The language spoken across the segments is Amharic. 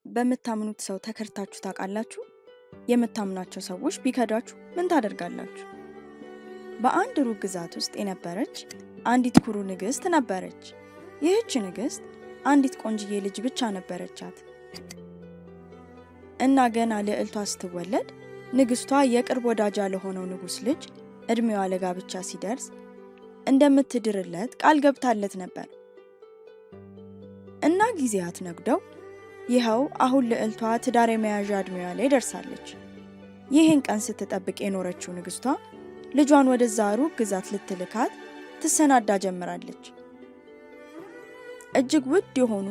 በምታምኑት ሰው ተከድታችሁ ታውቃላችሁ? የምታምናቸው ሰዎች ቢከዷችሁ ምን ታደርጋላችሁ? በአንድ ሩቅ ግዛት ውስጥ የነበረች አንዲት ኩሩ ንግስት ነበረች። ይህች ንግስት አንዲት ቆንጅዬ ልጅ ብቻ ነበረቻት እና ገና ልዕልቷ ስትወለድ ንግስቷ የቅርብ ወዳጇ ለሆነው ንጉስ ልጅ እድሜዋ ለጋብቻ ሲደርስ እንደምትድርለት ቃል ገብታለት ነበር። እና ጊዜያት ነጉደው ይኸው አሁን ልዕልቷ ትዳር የመያዣ እድሜዋ ላይ ደርሳለች። ይህን ቀን ስትጠብቅ የኖረችው ንግስቷ ልጇን ወደዛ ሩቅ ግዛት ልትልካት ትሰናዳ ጀምራለች። እጅግ ውድ የሆኑ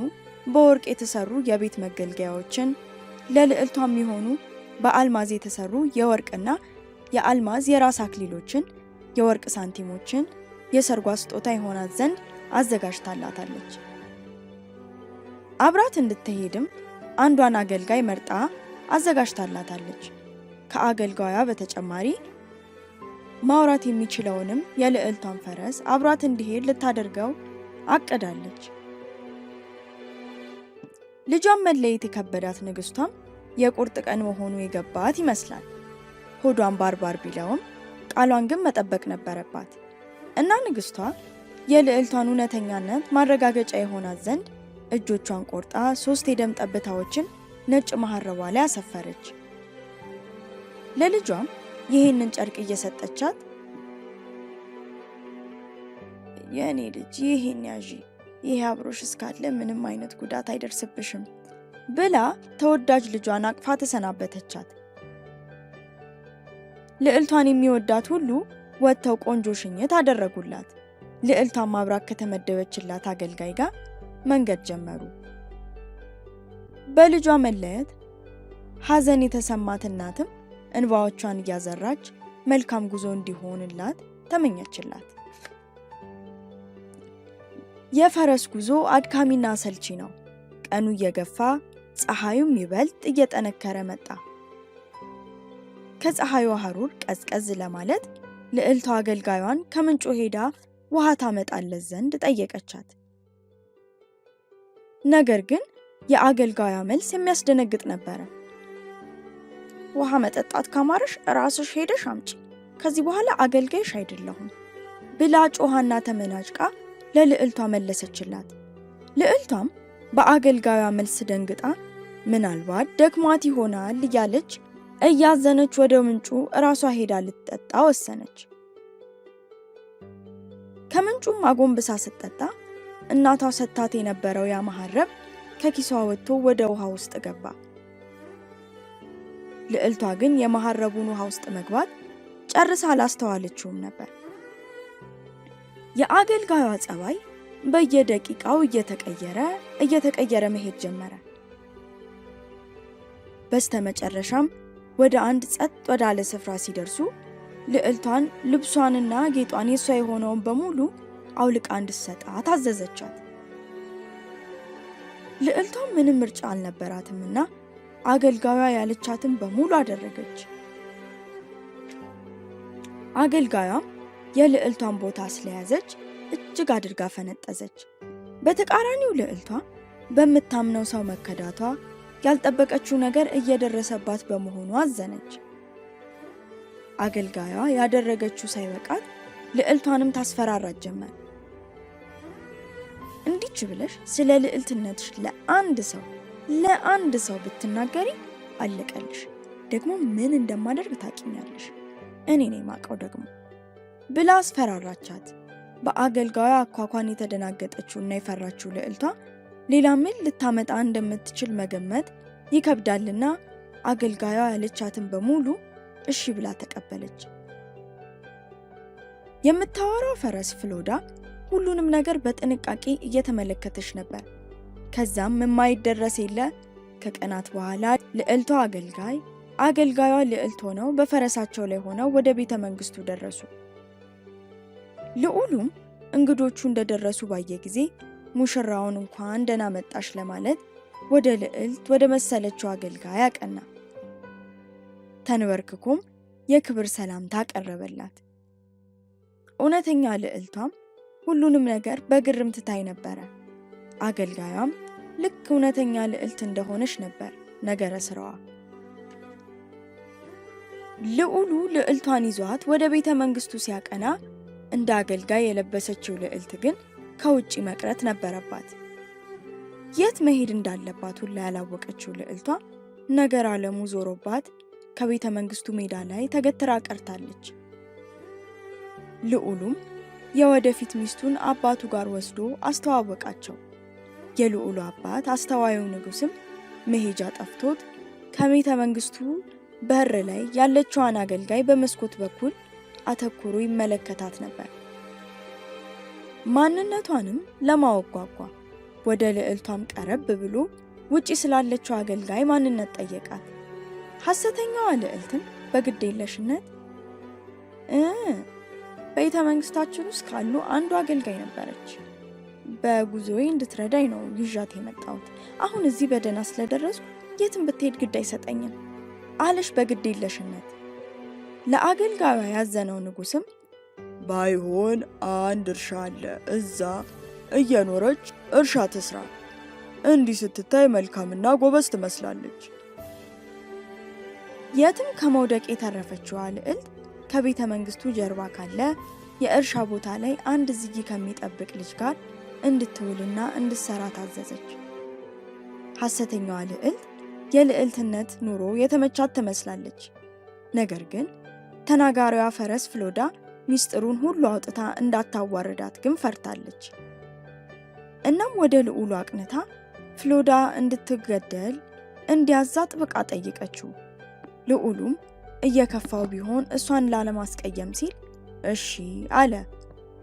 በወርቅ የተሰሩ የቤት መገልገያዎችን፣ ለልዕልቷ የሚሆኑ በአልማዝ የተሰሩ የወርቅና የአልማዝ የራስ አክሊሎችን፣ የወርቅ ሳንቲሞችን የሰርጓ ስጦታ ይሆናት ዘንድ አዘጋጅታላታለች። አብራት እንድትሄድም አንዷን አገልጋይ መርጣ አዘጋጅታላታለች። ከአገልጋዩ በተጨማሪ ማውራት የሚችለውንም የልዕልቷን ፈረስ አብራት እንዲሄድ ልታደርገው አቅዳለች። ልጇን መለየት የከበዳት ንግስቷም የቁርጥ ቀን መሆኑ የገባት ይመስላል። ሆዷን ባርባር ቢለውም ቃሏን ግን መጠበቅ ነበረባት እና ንግስቷ የልዕልቷን እውነተኛነት ማረጋገጫ የሆናት ዘንድ እጆቿን ቆርጣ 3 የደም ጠብታዎችን ነጭ መሀረቧ ላይ አሰፈረች። ለልጇም ይህንን ጨርቅ እየሰጠቻት የእኔ ልጅ ይህን ያዢ፣ ይሄ አብሮሽ እስካለ ምንም አይነት ጉዳት አይደርስብሽም ብላ ተወዳጅ ልጇን አቅፋ ተሰናበተቻት። ልዕልቷን የሚወዳት ሁሉ ወጥተው ቆንጆ ሽኝት አደረጉላት። ልዕልቷን ማብራት ከተመደበችላት አገልጋይ ጋር መንገድ ጀመሩ። በልጇ መለየት ሐዘን የተሰማት እናትም እንባዎቿን እያዘራች መልካም ጉዞ እንዲሆንላት ተመኘችላት። የፈረስ ጉዞ አድካሚና አሰልቺ ነው። ቀኑ እየገፋ ፀሐዩም ይበልጥ እየጠነከረ መጣ። ከፀሐዩ ሐሩር ቀዝቀዝ ለማለት ልዕልቷ አገልጋዩን ከምንጩ ሄዳ ውሃ ታመጣለት ዘንድ ጠየቀቻት። ነገር ግን የአገልጋዩ መልስ የሚያስደነግጥ ነበረ። ውሃ መጠጣት ካማረሽ ራስሽ ሄደሽ አምጪ፣ ከዚህ በኋላ አገልጋይሽ አይደለሁም ብላ ጮኻና ተመናጭቃ ለልዕልቷ መለሰችላት። ልዕልቷም በአገልጋዩ መልስ ደንግጣ ምናልባት ደክሟት ይሆናል እያለች እያዘነች ወደ ምንጩ እራሷ ሄዳ ልትጠጣ ወሰነች። ከምንጩም አጎንብሳ ስትጠጣ እናቷ ሰጥታት የነበረው ያ መሀረብ ከኪሷ ወጥቶ ወደ ውሃ ውስጥ ገባ። ልዕልቷ ግን የመሀረቡን ውሃ ውስጥ መግባት ጨርሳ አላስተዋለችውም ነበር። የአገልጋዩዋ ጸባይ በየደቂቃው እየተቀየረ እየተቀየረ መሄድ ጀመረ። በስተመጨረሻም ወደ አንድ ጸጥ ወዳለ ስፍራ ሲደርሱ ልዕልቷን ልብሷንና ጌጧን የሷ የሆነውን በሙሉ አውልቃ እንድትሰጣት አዘዘቻት። ልዕልቷ ምንም ምርጫ አልነበራትምና አገልጋዩዋ ያለቻትን በሙሉ አደረገች። አገልጋዩዋም የልዕልቷን ቦታ ስለያዘች እጅግ አድርጋ ፈነጠዘች። በተቃራኒው ልዕልቷ በምታምነው ሰው መከዳቷ ያልጠበቀችው ነገር እየደረሰባት በመሆኑ አዘነች። አገልጋዩዋ ያደረገችው ሳይበቃት ልዕልቷንም ታስፈራራት ጀመር። እንዲች ብለሽ ስለ ልዕልትነትሽ ለአንድ ሰው ብትናገሪ አለቀልሽ። ደግሞ ምን እንደማደርግ ታውቂኛለሽ፣ እኔ ነኝ ማቀው ደግሞ ብላ አስፈራራቻት። በአገልጋዩ አኳኳን የተደናገጠችውና የፈራችው ልዕልቷ ሌላ ምን ልታመጣ እንደምትችል መገመት ይከብዳልና አገልጋዩ ያለቻትን በሙሉ እሺ ብላ ተቀበለች። የምታወራው ፈረስ ፍሎዳ ሁሉንም ነገር በጥንቃቄ እየተመለከተች ነበር። ከዛም የማይደረስ የለ። ከቀናት በኋላ ልዕልቷ አገልጋይ፣ አገልጋዩዋ ልዕልት ሆነው በፈረሳቸው ላይ ሆነው ወደ ቤተ መንግስቱ ደረሱ። ልዑሉም እንግዶቹ እንደደረሱ ባየ ጊዜ ሙሽራውን እንኳን ደህና መጣሽ ለማለት ወደ ልዕልት ወደ መሰለችው አገልጋይ አቀና። ተንበርክኮም የክብር ሰላምታ ቀረበላት። እውነተኛ ልዕልቷም ሁሉንም ነገር በግርምት ታይ ነበረ። አገልጋዩም ልክ እውነተኛ ልዕልት እንደሆነች ነበር ነገረ ስራዋ። ልዑሉ ልዕልቷን ይዟት ወደ ቤተ መንግስቱ ሲያቀና እንደ አገልጋይ የለበሰችው ልዕልት ግን ከውጪ መቅረት ነበረባት። የት መሄድ እንዳለባት ሁላ ያላወቀችው ልዕልቷ ነገር ዓለሙ ዞሮባት ከቤተ መንግስቱ ሜዳ ላይ ተገትራ ቀርታለች። ልዑሉም የወደፊት ሚስቱን አባቱ ጋር ወስዶ አስተዋወቃቸው። የልዑሉ አባት አስተዋዩ ንጉስም መሄጃ ጠፍቶት ከቤተ መንግስቱ በር ላይ ያለችዋን አገልጋይ በመስኮት በኩል አተኩሮ ይመለከታት ነበር። ማንነቷንም ለማወቅ ጓጓ። ወደ ልዕልቷም ቀረብ ብሎ ውጪ ስላለችው አገልጋይ ማንነት ጠየቃት። ሐሰተኛዋ ልዕልትም በግዴለሽነት ቤተ መንግስታችን ውስጥ ካሉ አንዱ አገልጋይ ነበረች። በጉዞዬ እንድትረዳኝ ነው ይዣት የመጣሁት። አሁን እዚህ በደህና ስለደረስኩ የትም ብትሄድ ግድ አይሰጠኝም አለሽ በግዴለሽነት። ለአገልጋዩ ያዘነው ንጉስም ባይሆን አንድ እርሻ አለ፣ እዛ እየኖረች እርሻ ትስራ። እንዲህ ስትታይ መልካምና ጎበዝ ትመስላለች። የትም ከመውደቅ የተረፈችዋ ልዕልት ከቤተ መንግስቱ ጀርባ ካለ የእርሻ ቦታ ላይ አንድ ዝይ ከሚጠብቅ ልጅ ጋር እንድትውልና እንድትሰራ ታዘዘች። ሐሰተኛዋ ልዕልት የልዕልትነት ኑሮ የተመቻት ትመስላለች። ነገር ግን ተናጋሪዋ ፈረስ ፍሎዳ ሚስጥሩን ሁሉ አውጥታ እንዳታዋርዳት ግን ፈርታለች። እናም ወደ ልዑሉ አቅንታ ፍሎዳ እንድትገደል እንዲያዛ ጥብቃ ጠይቀችው። ልዑሉም እየከፋው ቢሆን እሷን ላለማስቀየም ሲል እሺ አለ።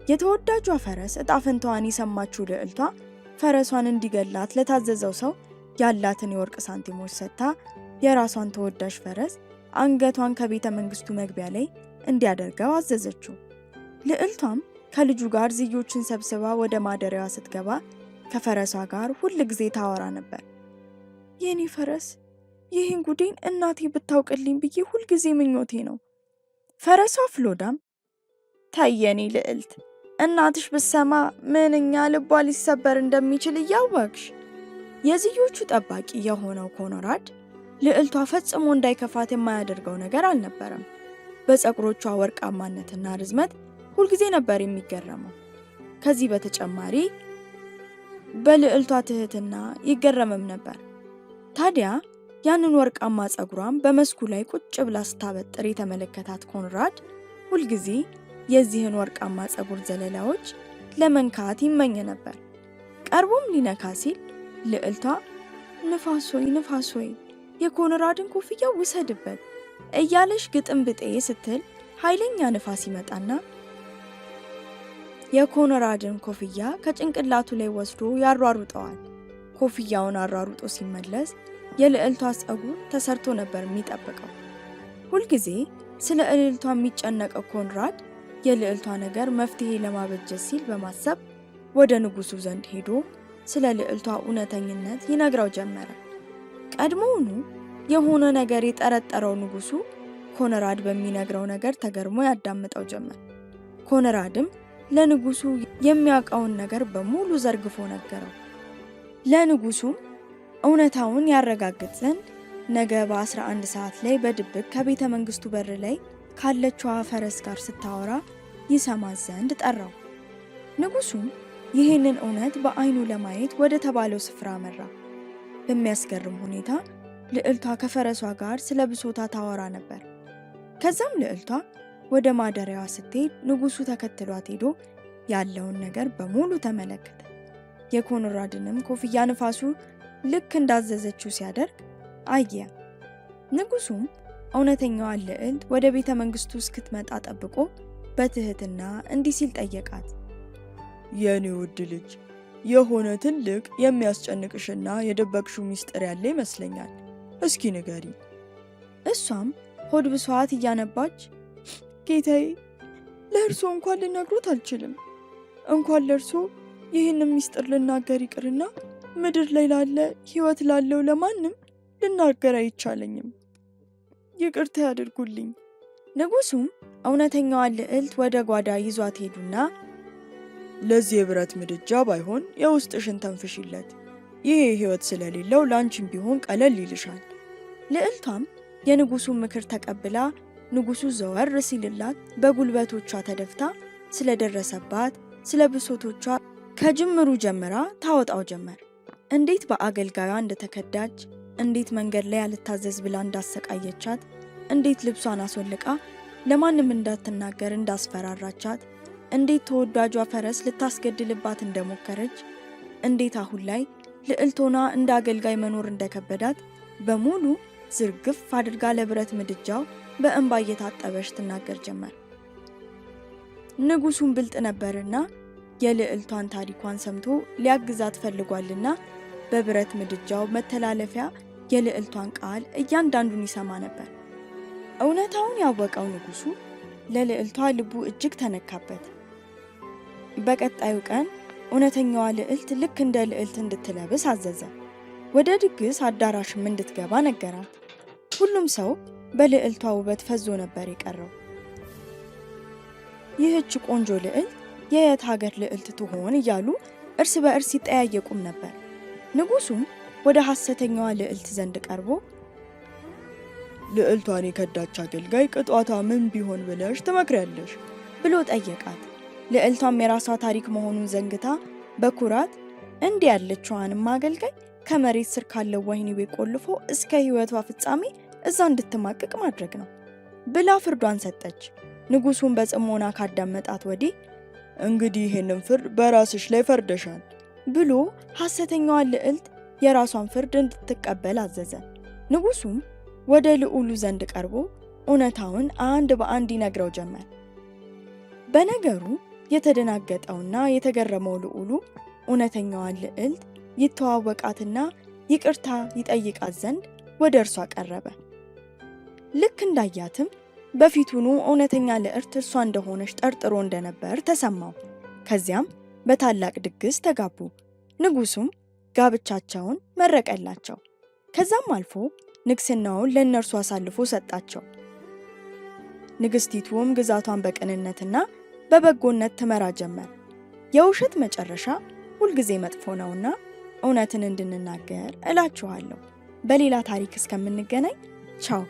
የተወዳጇ ፈረስ እጣ ፈንታዋን የሰማችው ልዕልቷ ፈረሷን እንዲገላት ለታዘዘው ሰው ያላትን የወርቅ ሳንቲሞች ሰጥታ የራሷን ተወዳጅ ፈረስ አንገቷን ከቤተ መንግስቱ መግቢያ ላይ እንዲያደርገው አዘዘችው። ልዕልቷም ከልጁ ጋር ዝዮችን ሰብስባ ወደ ማደሪያዋ ስትገባ ከፈረሷ ጋር ሁል ጊዜ ታወራ ነበር። የኔ ፈረስ፣ ይህን ጉዴን እናቴ ብታውቅልኝ ብዬ ሁልጊዜ ምኞቴ ነው። ፈረሷ ፍሎዳም ተይ የኔ ልዕልት፣ እናትሽ ብትሰማ ምንኛ ልቧ ሊሰበር እንደሚችል እያወቅሽ። የዝዮቹ ጠባቂ የሆነው ኮኖራድ ልዕልቷ ፈጽሞ እንዳይከፋት የማያደርገው ነገር አልነበረም። በፀጉሮቿ ወርቃማነትና ርዝመት ሁልጊዜ ነበር የሚገረመው። ከዚህ በተጨማሪ በልዕልቷ ትህትና ይገረምም ነበር። ታዲያ ያንን ወርቃማ ፀጉሯን በመስኩ ላይ ቁጭ ብላ ስታበጥር የተመለከታት ኮንራድ ሁልጊዜ የዚህን ወርቃማ ፀጉር ዘለላዎች ለመንካት ይመኝ ነበር። ቀርቦም ሊነካ ሲል ልዕልቷ ንፋስ ሆይ ንፋስ ሆይ የኮንራድን ኮፍያ ውሰድበት እያለሽ ግጥም ብጤ ስትል ኃይለኛ ንፋስ ይመጣና የኮንራድን ኮፍያ ከጭንቅላቱ ላይ ወስዶ ያሯሩጠዋል። ኮፍያውን አሯሩጦ ሲመለስ የልዕልቷ ፀጉር ተሰርቶ ነበር የሚጠብቀው። ሁልጊዜ ስለ ልዕልቷ የሚጨነቀው ኮንራድ የልዕልቷ ነገር መፍትሄ ለማበጀት ሲል በማሰብ ወደ ንጉሱ ዘንድ ሄዶ ስለ ልዕልቷ እውነተኝነት ይነግረው ጀመረ። ቀድሞውኑ የሆነ ነገር የጠረጠረው ንጉሱ ኮንራድ በሚነግረው ነገር ተገርሞ ያዳምጠው ጀመር። ኮንራድም ለንጉሱ የሚያውቀውን ነገር በሙሉ ዘርግፎ ነገረው። ለንጉሱም እውነታውን ያረጋግጥ ዘንድ ነገ በ11 ሰዓት ላይ በድብቅ ከቤተ መንግስቱ በር ላይ ካለችዋ ፈረስ ጋር ስታወራ ይሰማት ዘንድ ጠራው። ንጉሱም ይህንን እውነት በአይኑ ለማየት ወደ ተባለው ስፍራ አመራ። በሚያስገርም ሁኔታ ልዕልቷ ከፈረሷ ጋር ስለ ብሶታ ታወራ ነበር። ከዛም ልዕልቷ ወደ ማደሪያዋ ስትሄድ ንጉሱ ተከትሏት ሄዶ ያለውን ነገር በሙሉ ተመለከተ። የኮንራድንም ኮፍያ ንፋሱ ልክ እንዳዘዘችው ሲያደርግ አየ። ንጉሱም እውነተኛዋን ልዕልት ወደ ቤተ መንግስቱ እስክትመጣ ጠብቆ በትህትና እንዲህ ሲል ጠየቃት። የኔ ውድ ልጅ፣ የሆነ ትልቅ የሚያስጨንቅሽና የደበቅሽው ሚስጥር ያለ ይመስለኛል። እስኪ ንገሪ። እሷም ሆድ ብሷት እያነባች ጌታዬ፣ ለእርሶ እንኳን ልነግሮት አልችልም። እንኳን ለእርሶ ይህንን ሚስጥር ልናገር ይቅርና ምድር ላይ ላለ ሕይወት ላለው ለማንም ልናገር አይቻለኝም። ይቅርታ ያድርጉልኝ። ንጉሱም እውነተኛዋን ልዕልት ወደ ጓዳ ይዟት ሄዱና ለዚህ የብረት ምድጃ ባይሆን የውስጥሽን ተንፍሽለት፣ ይሄ ሕይወት ስለሌለው ላንቺም ቢሆን ቀለል ይልሻል። ልዕልቷም የንጉሱን ምክር ተቀብላ ንጉሱ ዘወር ሲልላት በጉልበቶቿ ተደፍታ ስለደረሰባት ስለ ብሶቶቿ ከጅምሩ ጀምራ ታወጣው ጀመር። እንዴት በአገልጋዩዋ እንደተከዳች፣ እንዴት መንገድ ላይ አልታዘዝ ብላ እንዳሰቃየቻት፣ እንዴት ልብሷን አስወልቃ ለማንም እንዳትናገር እንዳስፈራራቻት፣ እንዴት ተወዳጇ ፈረስ ልታስገድልባት እንደሞከረች፣ እንዴት አሁን ላይ ልዕልት ሆና እንደ አገልጋይ መኖር እንደከበዳት በሙሉ ዝርግፍ አድርጋ ለብረት ምድጃው በእንባ እየታጠበች ትናገር ጀመር። ንጉሱን ብልጥ ነበርና የልዕልቷን ታሪኳን ሰምቶ ሊያግዛት ፈልጓልና በብረት ምድጃው መተላለፊያ የልዕልቷን ቃል እያንዳንዱን ይሰማ ነበር። እውነታውን ያወቀው ንጉሱ ለልዕልቷ ልቡ እጅግ ተነካበት። በቀጣዩ ቀን እውነተኛዋ ልዕልት ልክ እንደ ልዕልት እንድትለብስ አዘዘ። ወደ ድግስ አዳራሽም እንድትገባ ነገራት። ሁሉም ሰው በልዕልቷ ውበት ፈዞ ነበር የቀረው። ይህች ቆንጆ ልዕልት የየት ሀገር ልዕልት ትሆን እያሉ እርስ በእርስ ይጠያየቁም ነበር። ንጉሱም ወደ ሐሰተኛዋ ልዕልት ዘንድ ቀርቦ ልዕልቷን የከዳች አገልጋይ ቅጧታ ምን ቢሆን ብለሽ ትመክሪያለሽ? ብሎ ጠየቃት። ልዕልቷም የራሷ ታሪክ መሆኑን ዘንግታ በኩራት እንዲህ ያለችዋንም አገልጋይ ከመሬት ስር ካለው ወህኒ ቤት ቆልፎ እስከ ሕይወቷ ፍጻሜ እዛ እንድትማቅቅ ማድረግ ነው ብላ ፍርዷን ሰጠች። ንጉሱን በጽሞና ካዳመጣት ወዲህ እንግዲህ ይሄንን ፍርድ በራስሽ ላይ ፈርደሻል ብሎ ሐሰተኛዋን ልዕልት የራሷን ፍርድ እንድትቀበል አዘዘ። ንጉሱም ወደ ልዑሉ ዘንድ ቀርቦ እውነታውን አንድ በአንድ ይነግረው ጀመር። በነገሩ የተደናገጠውና የተገረመው ልዑሉ እውነተኛዋን ልዕልት ይተዋወቃትና ይቅርታ ይጠይቃት ዘንድ ወደ እርሷ ቀረበ። ልክ እንዳያትም በፊቱኑ እውነተኛ ልዕልት እርሷ እንደሆነች ጠርጥሮ እንደነበር ተሰማው። ከዚያም በታላቅ ድግስ ተጋቡ። ንጉሱም ጋብቻቸውን መረቀላቸው። ከዛም አልፎ ንግስናውን ለእነርሱ አሳልፎ ሰጣቸው። ንግስቲቱም ግዛቷን በቅንነትና በበጎነት ትመራ ጀመር። የውሸት መጨረሻ ሁልጊዜ መጥፎ ነውና እውነትን እንድንናገር እላችኋለሁ። በሌላ ታሪክ እስከምንገናኝ ቻው።